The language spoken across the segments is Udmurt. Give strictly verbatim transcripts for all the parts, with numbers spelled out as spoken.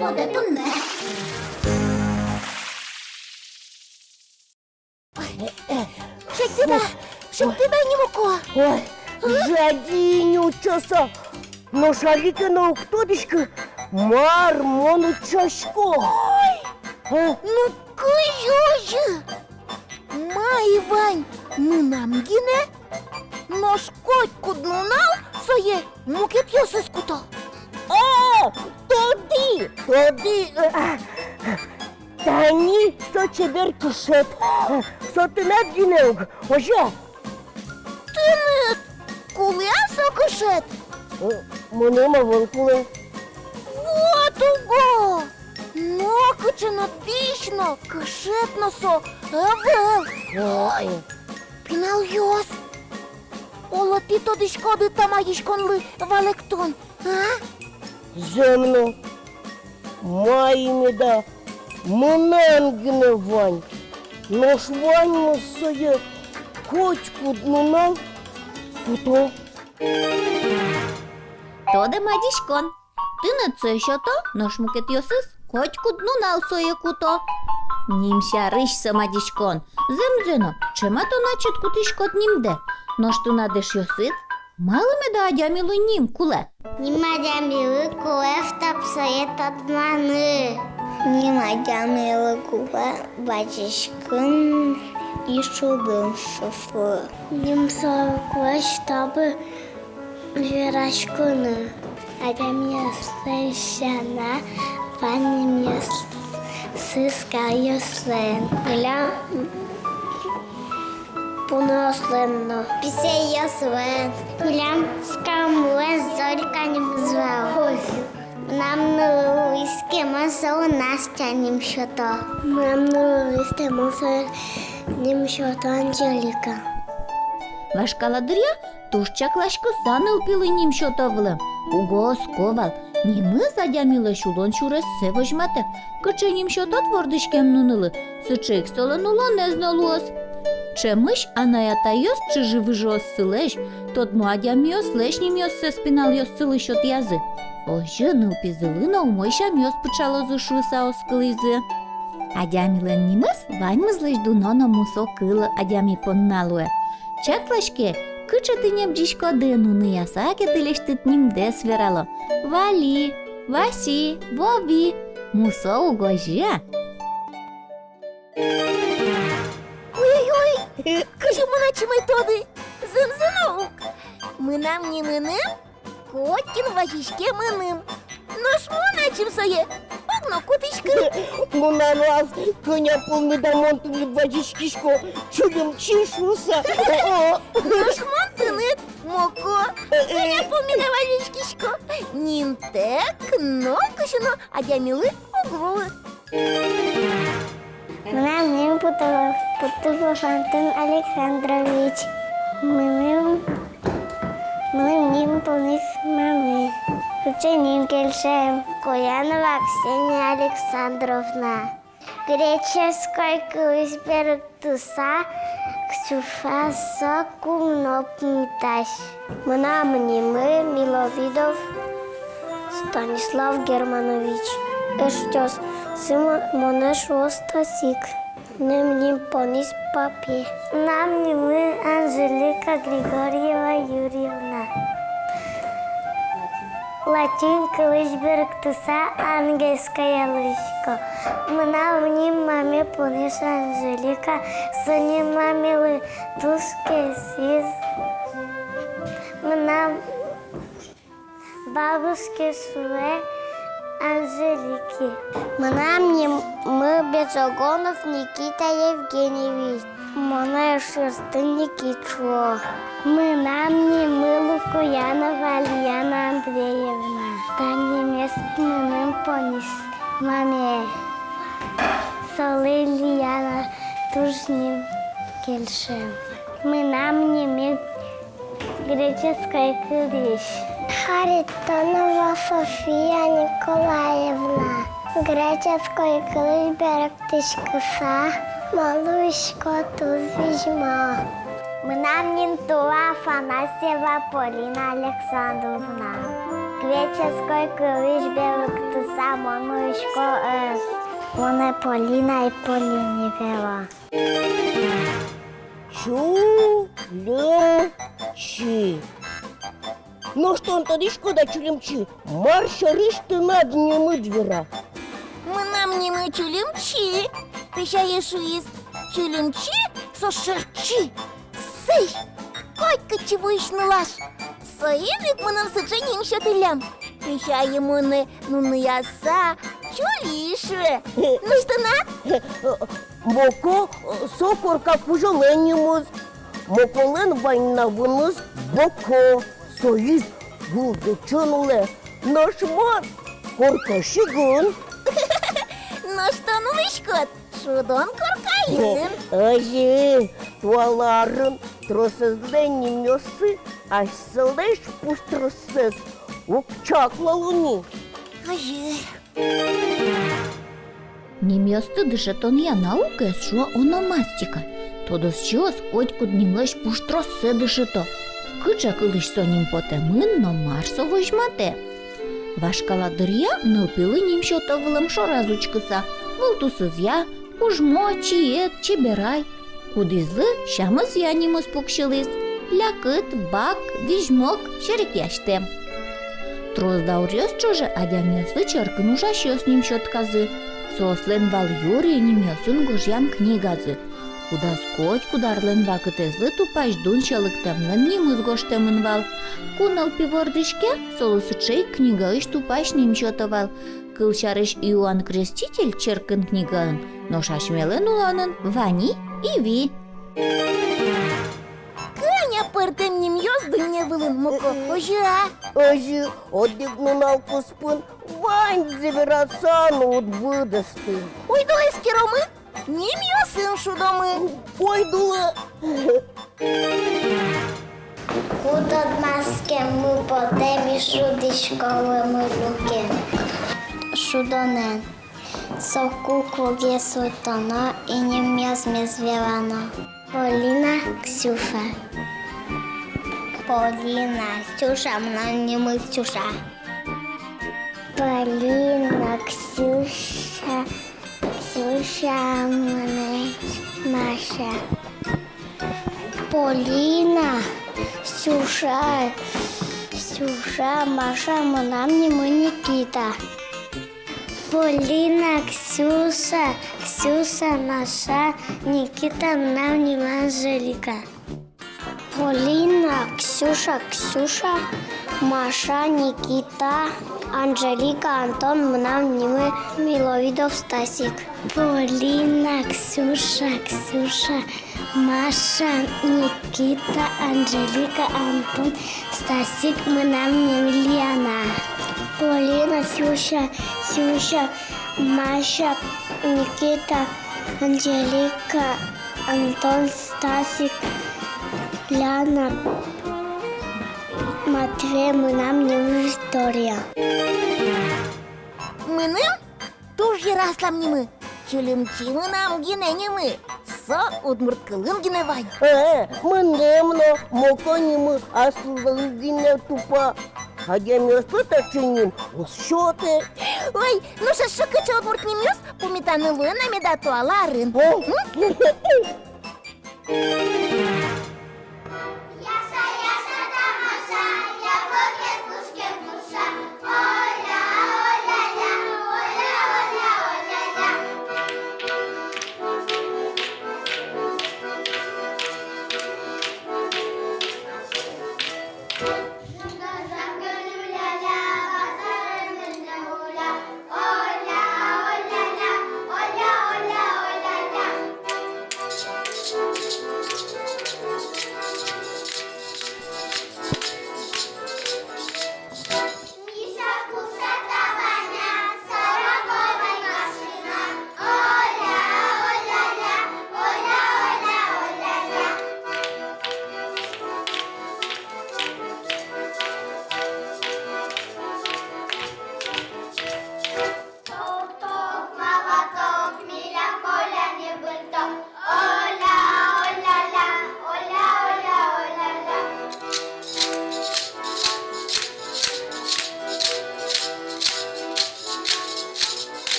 Тодэ туннэ. Ой, шедьтӥ да, шедьтӥ да, нимуко. Ой, жади ни утчаса. Нош али ке но уг тодӥськы, мар мон утчасько. Ой, а? Ну, кызьы озьы? Мае вань мынам гинэ, нош котькуд нунал сое мукетъёсыз куто. О, тодӥ, тодӥ, э, а, тани со чебер кышет. Со тынад гинэ ук, озьы-а? Тыныд кулэ-а со кышет? Э, мыным ӧвӧл кулэ. Вот уго! Нокыӵе но дӥсь но, кышет но со ӧвӧл. Ой. Пиналъёс, оло, тӥ тодӥськоды та магиськонлы валэктон, а? Зэм но, мае меда мынам гинэ вань, нош ваньмыз сое котькуд нунал куто. Тодэ мадиськон. Тыныд сое сёто, нош мукетъёсыз котькуд нунал сое куто. Ним сярысь со мадиськон. Зэмзэ но, ӵем-а тон ачид кутӥськод нимдэ? Нош тынад эшъёсыд? Малы меда адямилы ним кулэ? Ним адямилы кулэ, чтоб сое тодманы. Ним адямилы кулэ вазиськыны и шудыны сыӵе. Ним солы кулэ, чтобы вераськыны. Адямиослэн сяна вань нимъёссы скалъёслэн. Милям пуныослэн но. Писэйёслэн. Милям скалмылэн Зорька нимыз вал. Мынам нылы луиз ке, мон солы Настя ним сёто. Мынам нылы луиз ке, мон солы ним сёто Анжелика. Вашкала дыръя туж чакласькыса нылпилы ним сёто вылэм. Уго оско вал, нимыз адямилэсь улон сюрессэ возьматэ. Кыӵе ним сётод вордӥськем нунылы, сыӵе ик солэн улонэз но луоз. Ӵемысь анай-атайёс чыжы-выжыоссылэсь, тодмо адямиослэсь нимъёссэс пиналъёссылы сётъязы. Озьы нылпизылы но умой сямъёс пыӵалозы шуыса оскылӥзы. Адямилэн нимыз ваньмызлэсь дуно но мусо кыл адями понна луэ. Чаклаське, кыӵе тӥ небӟиськоды, нуныяса ке тӥлесьтыд нимдэс верало. Вали, Васи, Вови. Мусо ук, озьы-а? Ой-ой-ой, кызьы мон ачим ӧй тоды, зэмзэ но ук. Мынам нимыным котькин вазиське мыным. Нош мон ачим сое уг но кутӥськы. Мынам ас, кӧня пол меда мон тыныд вазиськисько, чулымчи шуыса. О-о. Нош мон тыныд моко, э-э, кӧня пол меда вазиськисько. Нимтэк нокызьы но адямилы уг луы. Мынам ним Путылов, Путылов Антон Александрович. Мыным, мыным ним понӥз маме. Сыӵе ним кельшем. Куянова Ксения Александровна. Греческой кылысь берыктыса, Ксюша, со кун но пумитась. Мынам нимы Миловидов Станислав Германович. Эшъёсы монэ шуо Стасик. Мыным ним понӥз папе. Мынам нимы Анжелика Григорьева Юрьевна. Латин кылысь берыктыса, ангельское луисько. Мынам ним маме понӥз Анжелика, со ним мамелы туж кельшиз. Мынам бабушке шуэ Анжелике. Мынам нимы Бесогонов Никита Евгеньевич. Монэ эшъёсы Никит шуо. Мынам нимы Лукоянова Лиана Андреевна. Та нимез мыным понӥз маме. Солы Лиана туж ним кельшем. Мынам нимы греческой кылысь. Харитонова София Николаевна. Греческой кылысь берыктӥськыса, мон луисько туж визьмо. Мынам ним Тула Афанасьева Полина Александровна. Греческой кылысь берыктыса, Самой мон учко, э, монэ Полина и Полине верало. Чулимчи. Нош тон тодӥськод-а, Чулимчи, мар сярысь тынад нимыд вера? Мынам нимы Чулимчи. Песяе шуиз: Чулимчи — со шерчи, сӥ, котькытчы вуись нылаш. Соин ик мыным сыӵе ним сётӥллям. Песяе монэ нуныяса Чули шуэ. Нош тынад? Моко — со корка кузёлэн нимыз. Моколэн вань на выныз Боко. Соиз гылгычын улэ. Нош мон — корка сигын. Нош тон улӥськод шудон коркаын. Озьы, туала арын тросэзлэн нимъёссы асьсэлэсь пуштросэз уг чаклало ни. Озьы. Нимъёсты дышетонъя наукаез шуо ономастика. Тодосчиос котькуд нимлэсь пуштросэз дышето. Кыӵе кылысь со ним потэмын но мар со возьматэ. Вашкала дыръя нылпилы ним сёто вылэм шораз учкыса: вылтусызъя, кужмо, чиед, чеберай. Кудӥзлы сямызъя нимыз пуксьылӥз: Лякыт, Бак, Визьмог, Серекъясьтэм. Трос дауръёс ӵоже адямиослы черкын ужасьёс ним сётказы. Соослэн вал юри нимъёсын гожъям книгазы, кудаз котькуд арлэн вакытэзлы тупась дун сьӧлыктэмлэн нимыз гожтэмын вал. Ку нылпи вордӥське, солы сыӵе ик книгаысь тупась ним сёто вал. Кылсярысь, Иоанн Креститель черкын книгаын, нош асьмелэн улонын вань ини Иви. Кӧня пӧртэм нимъёс дунне вылын, Моко, озьы-а? Озьы, одӥг нунал куспын ваньзэ вераса но уд быдэсты. Ойдолэ, эскеромы, нимъёсын шудомы. Ойдолэ. Ку тодматскеммы потэ, ми шудӥськомы люкем. Шудонэн. Соку куке султоно, и нимъёсмес верано. Полина, Ксюша. Полина, Ксюша, мынам нимы Ксюша. Полина, Ксюша, Ксюша, мынам Маша. Полина, Ксюша, Ксюша, Маша, мынам нимы Никита. Полина, Ксюша, Ксюша, Маша, Никита, мынам нимы Анжелика. Полина, Ксюша, Ксюша, Маша, Никита, Анжелика, Антон, мынам нимы Миловидов Стасик. Полина, Ксюша, Ксюша, Маша, Никита, Анжелика, Антон, Стасик, мынам нимы Лиана. Полина, Ксюша, Ксюша, Маша, Никита, Анжелика, Антон, Стасик, Лиана, Матвей, мынам нимы Виктория. Мыным туж йӧра аслам нимы. Чулимчи мынам гинэ нимы. Со удмурт кылын гинэ вань. Э, мынам но Моко нимы аслыз гинэ тупа. Адямиослы таӵе ним уз сётэ. Ой, нош эшшо кыӵе удмурт нимъёс пумитаны луэ на меда туала арын? О. М?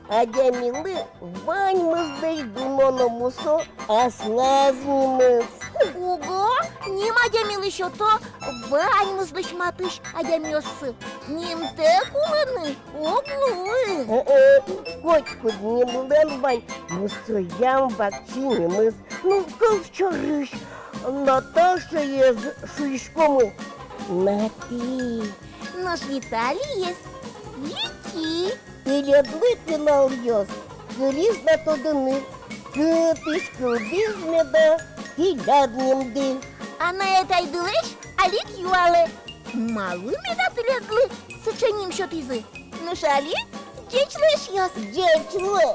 Адямилы ваньмызлэсь дуно но мусо аслаз нимыз. Уго, ним адямилы сёто ваньмызлэсь матысь адямиоссы. Нимтэк улыны уг луы. Э-э, котькуд нимлэн вань мусоям вакчи нимыз. Ну, кылсярысь, Наташаез шуиськомы Нати. Нош Виталиез Вити. Тӥледлы, пиналъёс, кылиз на тодыны, кытысь кылдӥз меда тӥляд нимды. Анай-атайдылэсь али ик юалэ, малы меда тӥледлы сыӵе ним сётӥзы. Нош али ӟеч луэ, эшъёс. Ӟеч луэ.